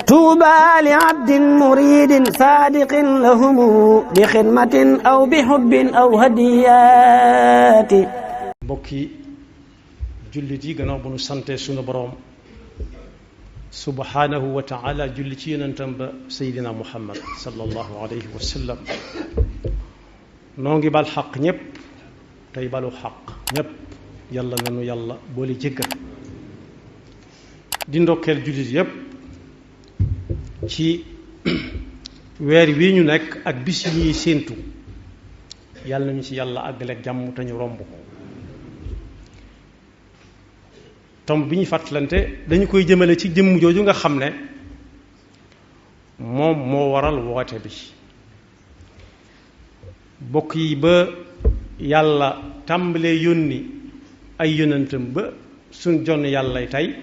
طوبى لعبد مريد صادق لهم بخدمة أو بحب أو هديات. mbokki jullit yi gannaaw bu nu sante sunu boroom subhanahu wa taala julli ci yonentam ba seydina muhammad sallallahu alayhi wa sallam noo ngi bal xaq ñépp tey balu xaq ñépp yàlla nanu yàlla boole jéggal di ndokkeel jullit yépp ci weer wi ñu nekk ak bis yi ñuy séentu yàlla nañu ci yàlla àggaleeg jàmm te ñu romb ko. tomb bi ñu fàttalante dañu koy jëmale ci jëmm jooju nga xam ne moom moo waral woote bi bokk yi ba yàlla tàmbalee yónni ay yonentam ba suñ jonn yàllay tey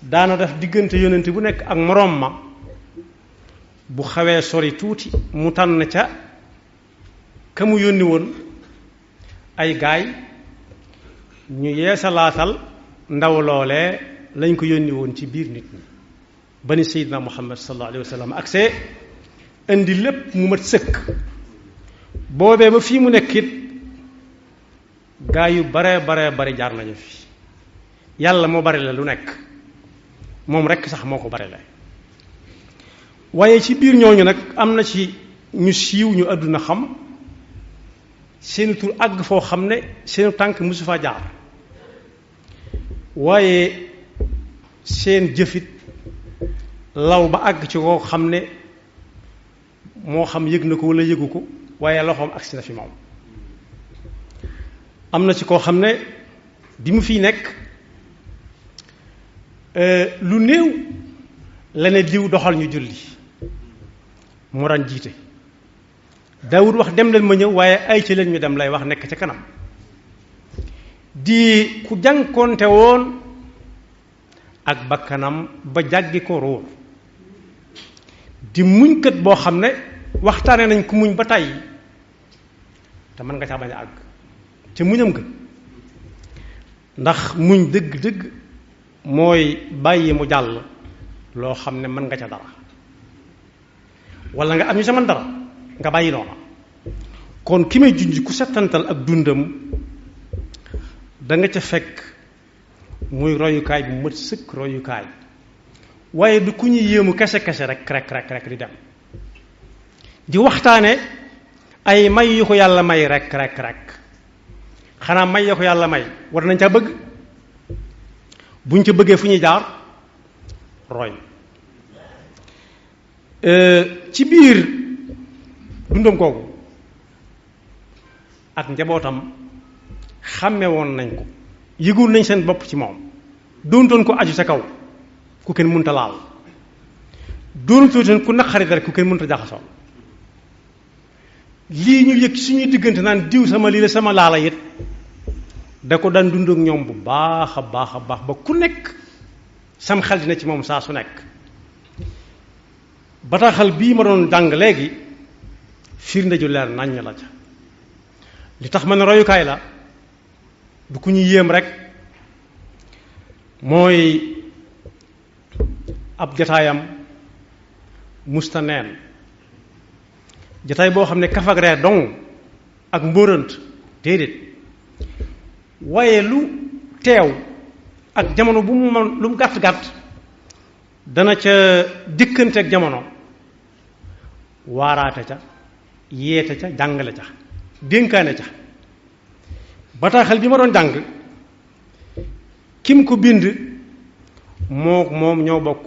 daana def diggante yonent bu nekk ak moroom ma bu xawee sori tuuti mu tànn ca ka mu yónni woon ay gaay ñu yeesalaatal ndaw loolee lañ ko yónni woon ci biir nit ñi ba ni seydina muhammad sallallahu alayhi wa sallam agsee indi lépp mu mat sëkk boobee ba fii mu nekkit gaa yu bare bari jaar nañu fi yàlla moo bari la lu nekk moom rekk sax moo ko bari la waaye ci biir ñooñu nag am na ci ñu siiw ñu àdduna xam seeni tur àgg foo xam ne seenu tànk mosu faa jaar waaye seen jëfit law ba àgg ci koo xam ne moo xam yëg na ko walla yëgu ko waaye loxoom agsi na fi moom am na ci koo xam ne bi mu fiy nekk lu néew la ne diw doxal ñu julli mu daan jiite Daawud wax dem leen ma ñëw waaye ay ci leen ñu dem lay wax nekk ca kanam di ku jànkoonte woon ak bakkanam ba jàggi ko ruur di muñkat boo xam ne waxtaane nañ ku muñ ba tàyyi te mën nga caa bañ a àgg ca muñam ga ndax muñ dëgg-dëgg mooy bàyyi mu jàll loo xam ne mën nga ca dara walla nga am ñu sa mën dara nga bàyyi noona kon ki may junj ku settantal ak dundam da nga ca fekk muy royukaay bu mat sëkk royukaay waaye du ku ñuy yéemu kese rek di dem di waxtaane ay may yu ko yàlla may rek xanaa may ya ko yàlla may war nañ ca bëgg buñ ca bëggee fu ñuy jaar roy ci biir dundam kooku ak njabootam xàmme woon nañ ko yëgul nañ seen bopp ci moom doontoon ko aju sa kaw ku kenn mënta laal doontoon ku naqari dara ku kenn mënta jaxasoo lii ñu yëg suñuy diggante naan diw sama lii la sama laala it da ko daan dund ak ñoom bu baax a baax ba ku nekk sam xel dina ci moom saa su nekk bataaxal bii ma doon jàng léegi firnde ju leer naññ la ca li tax ma ne royukaay la du ku ñu yéem rek mooy ab jataayam musta neen jataay boo xam ne kaf ak reer dong ak mbóorant déedéet waaye lu teew ak jamono bu mu man lu mu gàtt dana ca dëkkante ak jamono waaraate ca yeete ca jàngale ca dénkaane ca bataaxal bi ma doon jàng kim ko bind moom ñoo bokk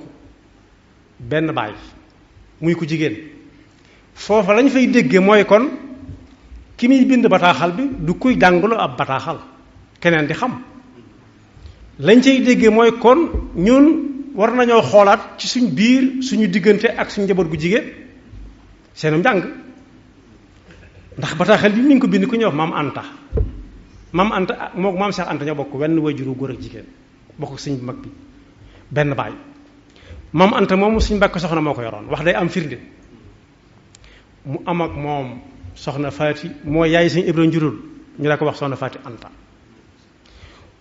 benn baay muy ku jigéen foofa lañ fay dégge mooy kon ki muy bind bataaxal bi du kuy jàngulu ab bataaxal keneen di xam lañ cay dégge mooy kon ñun war nañoo xoolaat ci suñ biir suñu diggante ak suñ njaboot gu jigéen seenu njàng ndax bataaxal bi mi ngi ko bind ku ñuy wax maam Anta moo maam Cheikh Anta ñoo bokk wenn wajuru góor ak jigéen bokk suñ mag bi benn baay maam Anta moomu suñ mbàkk soxna moo ko yoroon wax day am firnde mu am ak moom soxna Faati moo yaay suñ Ibra njurul ñu la ko wax soxna Faati Anta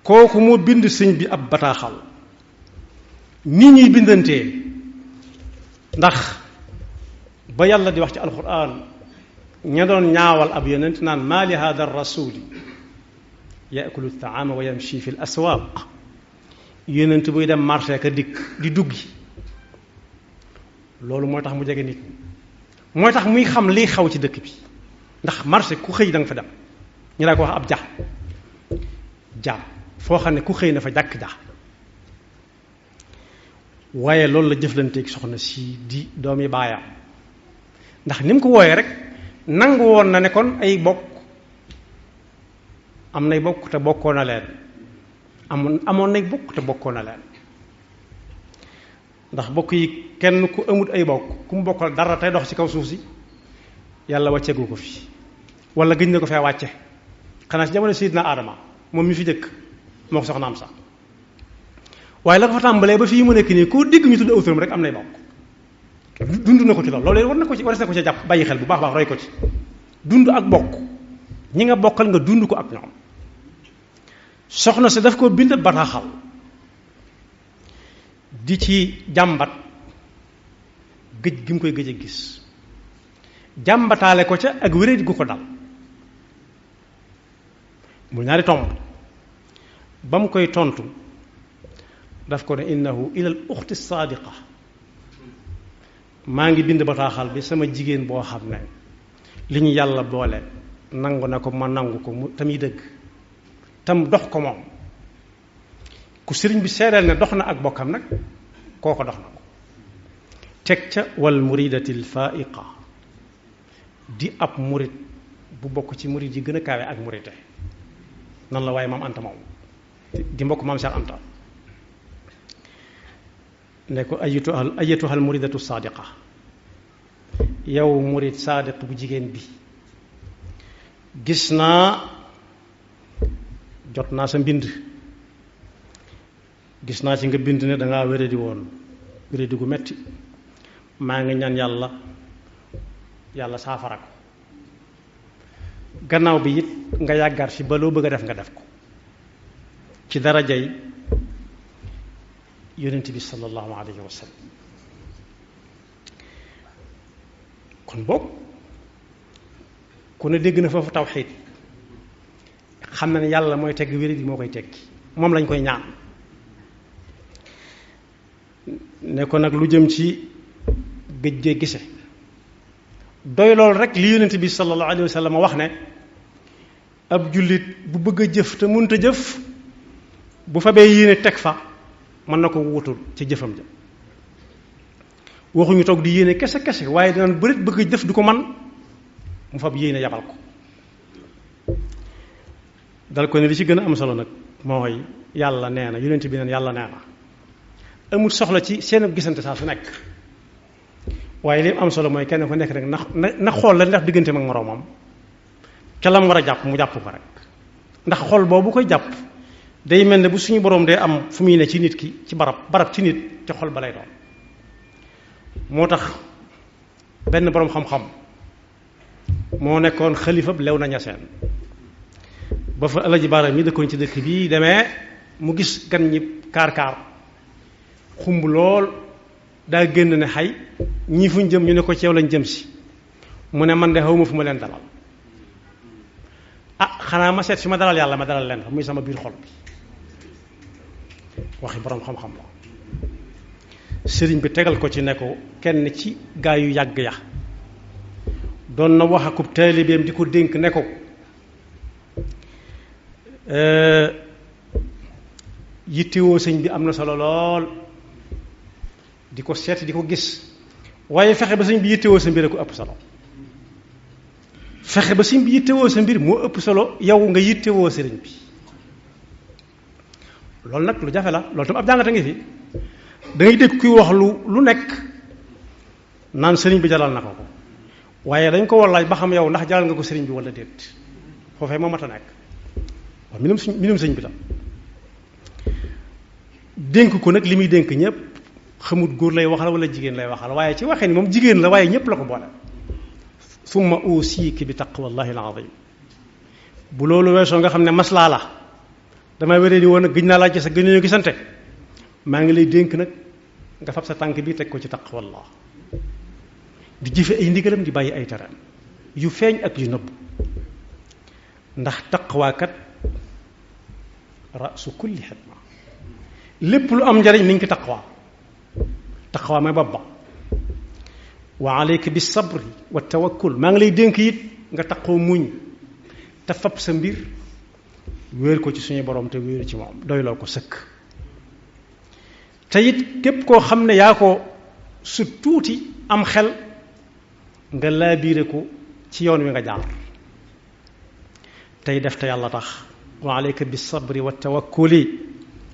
kooku moo bind sëñ bi ab bataaxal nit ñuy bindantee ndax ba yàlla di wax ci alquran ña doon ñaawal ab yonent naan maa li hada rasuli yaakulu taama wa yamshi fi l aswaq yonent buy dem marché ka dikk di duggi loolu mooy tax mu jege nit ñi mooy tax muy xam liy xaw ci dëkk bi ndax marché ku xëy da nga fa dem ñu laa ko wax ab ja foo xam ne ku xëy na fa jàkk ja waaye loolu la jëflanteeg soxna si di doomi baayam ndax ni mu ko wooyee rek nangu woon na ne kon ay bokk am nay bokk te bokkoo na leen amoon nay bokk te bokkoo na leen ndax bokk yi kenn ku amut ay bokk ku mu bokkal dara tey dox ci kaw suuf si yàlla wàcceegu ko fi wala gëj na ko fee wàcce xanaa ci jamono Seydina Adama moom mi fi jëkk moo ko soxnaam sax waaye la ko fa tàmbalee ba fii mu nekk nii koo dégg ñu tudd aw turam rek am nay bokk dund na ko ci loolu war na ko ci jàpp bàyyi xel bu baax baax roy ko ci dund ak bokk ñi nga bokkal nga dund ko ak ñoom soxna si daf ko bind bataaxal di ci jàmbat gëj gi mu koy gëj a gis jàmbataale ko ca ak wéréet gu ko dal mu ñaari tomb ba mu koy tontu daf ko ne innahu ila al uxti saadiqa maa ngi bind bataaxal bi sama jigéen boo xam ne li ñu yàlla boole nangu na ko ma nangu ko mu tamit dëgg tam dox ko moom ku sëriñ bi seereel ne dox na ak bokkam nag kooko dox na ko teg ca wal muridatil faiqa di ab murit bu bokk ci murit yi gën a kaawe ak murite nan la waaye maam Anta moom di mbokk maam Cheikh Anta ne ko ayatuhal muridatu saadiqa yow murid saadiq bu jigéen bi gis naa jot naa sa mbind gis naa ci nga bind ne dangaa wéradi woon wéradi gu metti maa ngi ñaan yàlla saafara ko gannaaw bi it nga yàggaat fi ba loo bëgg a def nga def ko ci darajay yonent bi sallallahu alayhi wa sallam kon boog ku ne dégg na foofu tawxiid xam na ne yàlla mooy tegg wéradi moo koy teggi moom lañ koy ñaan ne ko nag lu jëm ci gëj gise doy loolu rek li yonent bi sallallahu alayhi wa sallam wax ne ab jullit bu bëgg a jëf te mënut a jëf bu fa bee yéene teg fa mën na ko wutul ci jëfam ja waxuñu toog di yéene kese kese waaye dinañ bëgg a jëf du ko man mu fab yéene yabal ko dal ko ne li ci gën a am solo nag mooy yàlla nee na yonent bi neen yàlla nee na amul soxla ci seen gisante saa su nekk waaye li am solo mooy kenn ku nekk rek na xool la ndax diggante mag moroomam ca lam war a jàpp mu jàpp ko rek ndax xol boobu koy jàpp day mel ne bu suñu boroom dee am fu muy ne ci nit ki ci barab ci nit ci xol ba lay doon moo tax benn boroom xam-xam moo nekkoon xalifab lew na ñaseen ba fa alaji baara mi dëkkoon ci dëkk bii demee mu gis gan ñi kaar xumb lool daa génn ne xay ñii fuñ jëm ñu ne ko ceew lañ jëm si mu ne man de xawma fu ma leen dalal xanaa ma seet fi ma dalal yàlla ma dalal leen muy sama biir xol bi waxi boroom xam-xam la sëriñ bi tegal ko ci ne ko kenn ci gaa yu yàgg ya doon na wax akub taalibeem di ko dénk ne ko yittewoo sëñ bi am na solo lool di ko seet di ko gis waaye fexe ba sëñ bi yittewoo sa mbir a ko ëpp solo fexe ba sëñ bi yittewoo sa mbir moo ëpp solo yow nga yittewoo sëriñ bi loolu nag lu jafe la loolu tam ab jàngata ngi fi da ngay dégg kuy wax lu nekk naan sëriñ bi jalal na ko waaye dañ ko war laaj ba xam yow ndax jalal nga ko sëriñ bi wala déet foofee moo mat a nekk waaw minum sëñ bi la dénk ko nag li muy dénk ñëpp xamut góor lay waxal wala jigéen lay waxal waaye ci waxee ni moom jigéen la waaye ñëpp la ko boole summa usiiki bi taqwallahi alazim bu loolu weesoo nga xam ne maslaa la dama wéree di woon gëj naa laaj ci sa gën ñoo gisante maa ngi lay dénk nag nga fab sa tànk bi teg ko ci taqwallah di jëfe ay ndigalam di bàyyi ay teram yu feeñ ak yu nëbb ndax taqwaakat rasu kulli xidma lépp lu am njariñ niñ ko taqwa may bopp ba wa alayka bis sabri wa tawakkul maa ngi lay dénk it nga taqoo muñ te fab sa mbir wéer ko ci suñu borom te wéeru ci moom doyloo ko sëkk te it képp koo xam ne yaa ko su tuuti am xel nga laabiire ko ci yoon wi nga jaar tey def te yàlla tax wa alayka bis sabri wa tawakkuli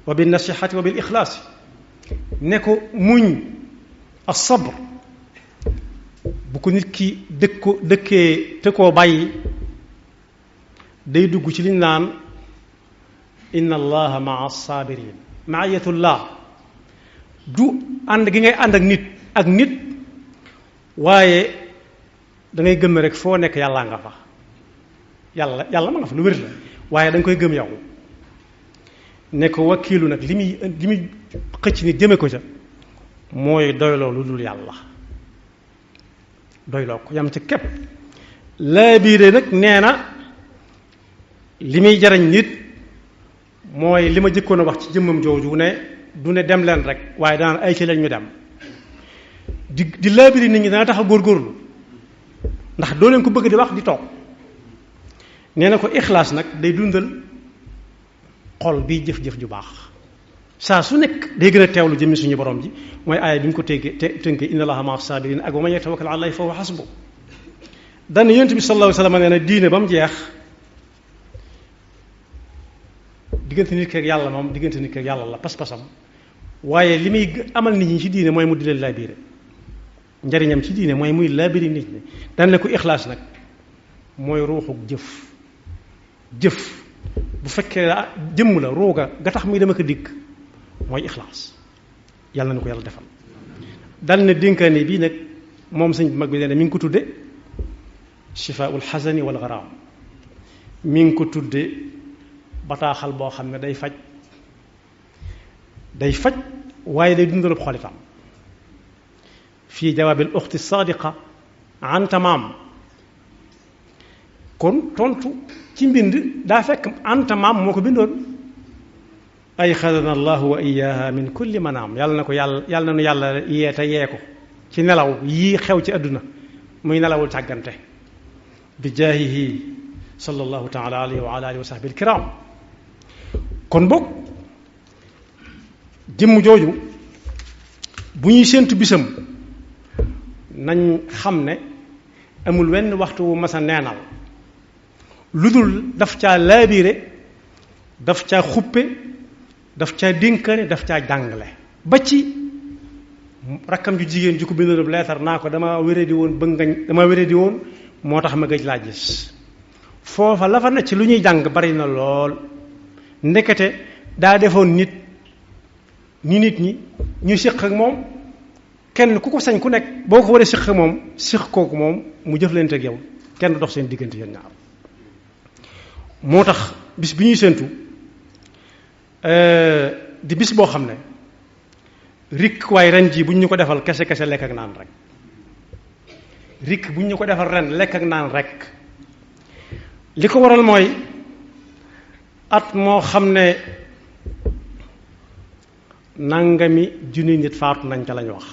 wa bin nasihati wa bil ixlaasi ne ko muñ as sabr bu ko nit ki dëkkee te koo bàyyi day dugg ci liñ naan inna allaha maa sabirin maayatullah du ànd gi ngay ànd ak nit waaye da ngay gëm rek foo nekk yàllaa nga fa yàlla ma nga fa lu wér la waaye da nga koy gëm yow ne ko wakiilu nag li muy xëcc nit jëme ko ca mooy doyloo lu dul yàlla doyloo ko yam ca képp laa biire nag nee na li muy jariñ nit mooy li ma jëkkoon a wax ci jëmmam jooju ne du ne dem leen rek waaye danaan ay ci leen ñu dem di laa biire nit ñi dana tax a góorgóorlu ndax doo leen ko bëgg di wax di toog nee na ko ixlaas nag day dundal xol biy jëf-jëf ju baax saa su nekk day gën a teewlu jëmmi suñu borom ji mooy aaya bi ñu ko tënkee inna allaha maa sabirin ak wa man yatawakkal ala allahi fa huwa hasbu dana yonent bi sallallahu alayhi wa sallam nee na diine ba mu jeex diggante nit ki ak yàlla moom diggante nit ki ak yàlla la pas-pasam waaye li muy amal nit ñi ci diine mooy mu di leen laabire njariñam ci diine mooy muy laabire nit ñi daan ne ko ixlaas nag mooy ruuxuk jëf bu fekkee jëmm la ruuga ga tax muy dama ko dikk mooy ixlaas yàlla na ko yàlla defal dal na dénkaane bii nag moom sëñ bi mag bi nee na mi ngi ko tudde shifaa'ul xasani wal garaam mi ngi ko tudde bataaxal boo xam ne day faj waaye day dundalub xolitam fii jawaabil uxti saadiqa an tamaam kon tontu ci mbind daa fekk an tamaam moo ko bindoon ay xadana allahu wa iyaha min kulli manaam yàlla na ko yàlla na nu yàlla yee te yee ko ci nelaw yii xew ci àdduna muy nelawul càggante bi jaahihi sallallahu taala alayhi wa ala alihi wa sahbihi alkiram kon boog jëmm jooju bu ñuy séentu bisam nañ xam ne amul wenn waxtu wu mas a neenal lu dul daf caa laabiire daf caa xuppe daf caa dénkane daf caa jàngale ba ci rakkam ju jigéen ju ko bindoon leetar naa ko dama wéradi woon moo tax ma gëj laa gis foofa la fa ne ci lu ñuy jàng bari na lool ndekete daa defoon nit ñi ñu séq ak moom kenn ku ko sañ ku nekk boo ko waree séq ak moom séq kooku moom mu jëflante ak yow kenn du dox seen diggante yéen ñaar moo tax bis bi ñuy séentu di bis boo xam ne rik waaye ren jii bu ñu ko defal kese lekk ak naan rek rik bu ñu ko defal ren lekk ak naan rek li ko waral mooy at moo xam ne nangami junni nit faatu nañ ca lañ wax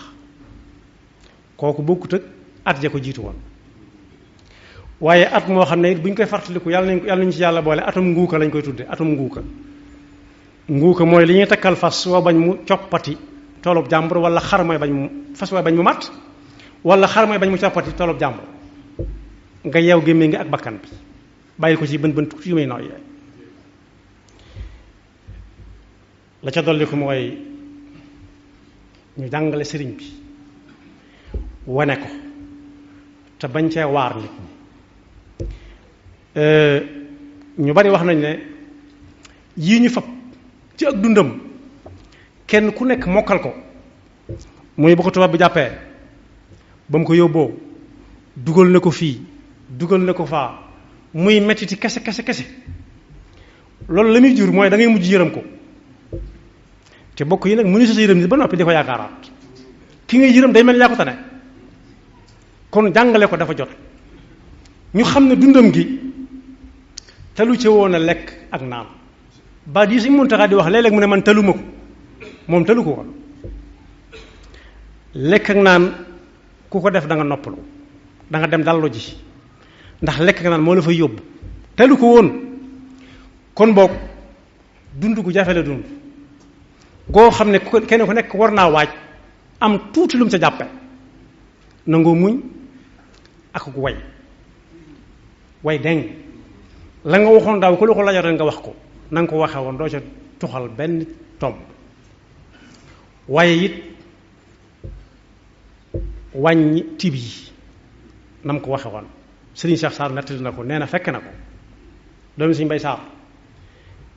kooku bokkut ak at ja ko jiitu woon waaye at moo xam ne it bu ñu koy fàttaliku yàlla nañu ci yàlla boole atum nguuka lañ koy tudde atum nguuka mooy li ñuy takkal fas woo bañ mu coppati toolub jàmbur wala xar mooy bañ mu fas woo bañ mu mat wala xar mooy bañ mu coppati toolub jàmbur nga yeew gémmee ngi ak bakkan bi bàyyi ko ci bën tuuti yu muy nooy la ca dolli ko mooy ñu jàngale sëriñ bi wane ko te bañ cee waar nit ñi ñu bari wax nañ ne yii ñu fab ci ak dundam kenn ku nekk mokkal ko muy bu ko tubaab bi jàppee ba mu ko yóbboo dugal na ko fii dugal na ko faa muy mettiti kese loolu la muy jur mooy da ngay mujj yërëm ko te bokk yi nag mënu sa yërëm nit ba noppi di ko yaakaaraat ki nga yërëm day mel yaa ko tane kon jàngale ko dafa jot ñu xam ne dundam gi talu ci woon a lekk ak naan baat yi Sëriñ Muntaxa di wax léeg-léeg mu ne man taluma ko moom talu ko woon lekk ak naan ku ko def da nga noppalu da nga dem dallu ji ndax lekk ak naan moo la fay yóbbu talu ko woon kon boog dund gu jafe la dund goo xam ne kenn ku nekk war naa waaj am tuuti lu mu ca jàppe nangoo muñ ak ku way deng la nga waxoon daaw ku la ko lajoon nga wax ko na nga ko waxee woon doo ca tuxal benn tomb waaye it wàññi tib yi na mu ko waxe woon Serigne Cheikh Sarr nettali na ko nee na fekk na ko doomi Serigne Mbaye Sarr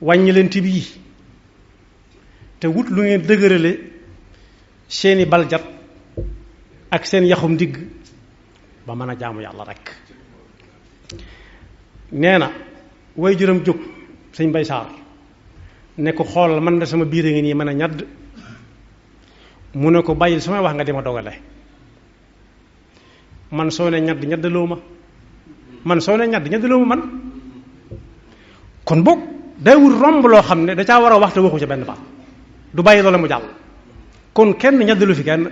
wàññi leen tib yi te wut lu ngeen dëgërale seeni baljat ak seen yaxum ndigg ba mën a jaamu yàlla rek nee na way juróom jóg Serigne Mbaye Sarr ne ko xoolal man de sama biir a ngi nii mën a ñadd mu ne ko bàyyil samay wax nga di ma dogale man soo ne ñadd ñaddaloo ma man soo ne ñadd ñaddaloo ma man kon boog day wut romb loo xam ne da caa war a wax te waxu ca benn baat du bàyyi loola mu jàll kon kenn ñaddalu fi kenn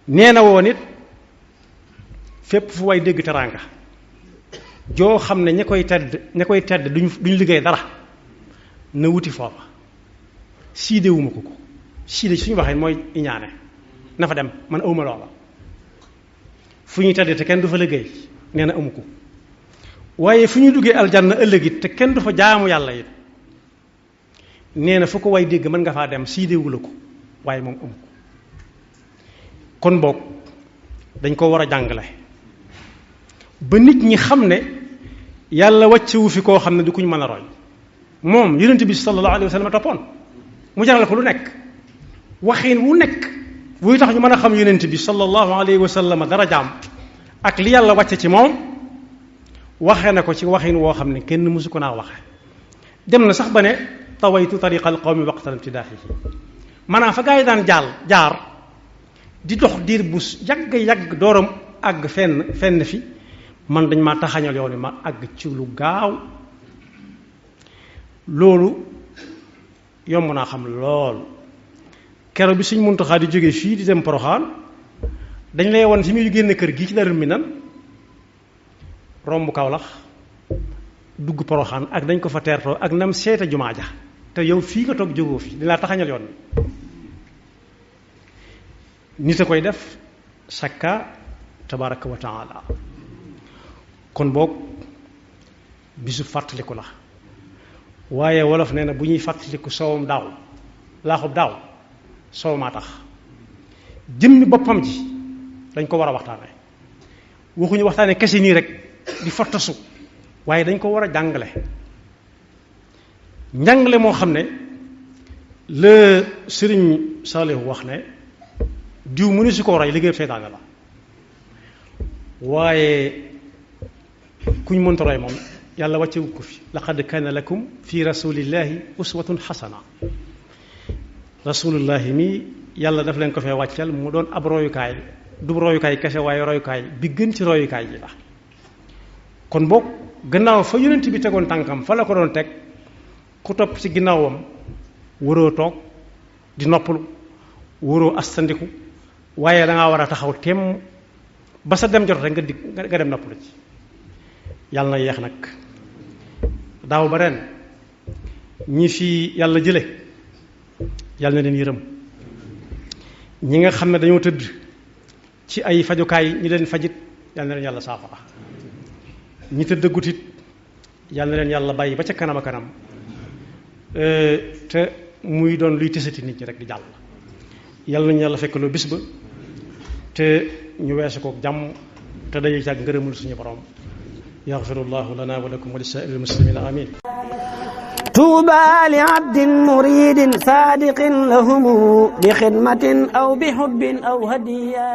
nee na woon it fépp fu way dégg teraanga joo xam ne ña koy tedd duñ liggéey dara na wuti foofa siidewuma ko siide suñu waxee mooy iñaane na fa dem man awma loola fu ñuy tedd te kenn du fa liggéey nee na amu ko waaye fu ñuy duggee aljanna ëllëg it te kenn du fa jaamu yàlla it nee na fu ko way dégg mën nga faa dem siidewu la ko waaye moom amu ko kon boog dañ ko war a jàngale ba nit ñi xam ne yàlla wàccewu fi koo xam ne du kuñ mën a roy moom yonent bi sallallahu alayhi wa sallam toppoon mu jaral ko lu nekk waxin wu nekk wuy tax ñu mën a xam yonent bi sallallahu alayhi wa sallam dara jaam ak li yàlla wàcce ci moom waxee na ko ci waxin woo xam ne kenn mësu ko naa waxe dem na sax ba ne tawaytu tariqa al qawmi waqtal imtidaaxihi maanaam fa gaa yi daan jaar di dox diir bu yàgg dooram àgg fenn fi man dañ maa taxañal yow ni ma àgg ci lu gaaw loolu yomb naa xam lool keroog bi Sëriñ Muntaxa di jóge fii di dem Poroxaan dañ lay won fi muy génn kër gi ci Daarul Minan romb Kawlax dugg Poroxaan ak dañ ko fa teertoo ak nam seeta jumaa ja te yow fii nga toog jógoo fi di laa taxañal yoon nit a koy def sakka tabaraka wa taala kon boog bisu fàttaliku la waaye wolof nee na bu ñuy fàttaliku soowam daaw laaxub daaw soow maa tax jëmmi boppam ji dañ ko war a waxtaane waxuñu waxtaane kese nii rek di fottasu waaye dañ ko war a jàngale njàngale moo xam ne la Sëriñ Saalihu wax ne diw mu ne si ko roy liggéey seytaane la waaye kuñ mënta roy moom yàlla wàccewu ko fi laqad kaana lakum fi rasulillahi uswatun xasana rasulullahi mi yàlla daf leen ko fee wàccal mu doon ab royukaay du royukaay kese waaye royukaay bi gën ci royukaay ji la kon boog gannaaw fa yonent bi tegoon tànkam fa la ko doon teg ku topp ci ginnaawam waroo toog di noppalu waroo astandiku waaye dangaa war a taxaw temm ba sa dem jot rek nga dem noppalu ci yàlla na yeex nag daaw ba ren ñi fi yàlla jële yàlla na leen yërëm ñi nga xam ne dañoo tëdd ci ay fajukaay ñi leen fajit yàlla na leen yàlla saafara ñi tëdd gutit yàlla na leen yàlla bàyyi ba ca kanam a kanam te muy doon luy tësati nit ñi rek di jàll yàlla nañu yàlla fekk loo bis ba te ñu weesu ko jàmm te dañuy jàgg ngërëmul suñu borom yaxfirullahu lana wa lakum wa li saa'iril muslimina amin tuuba li abdin muridin sadiqin lahumu bi xidmatin aw bi hubbin aw hadiya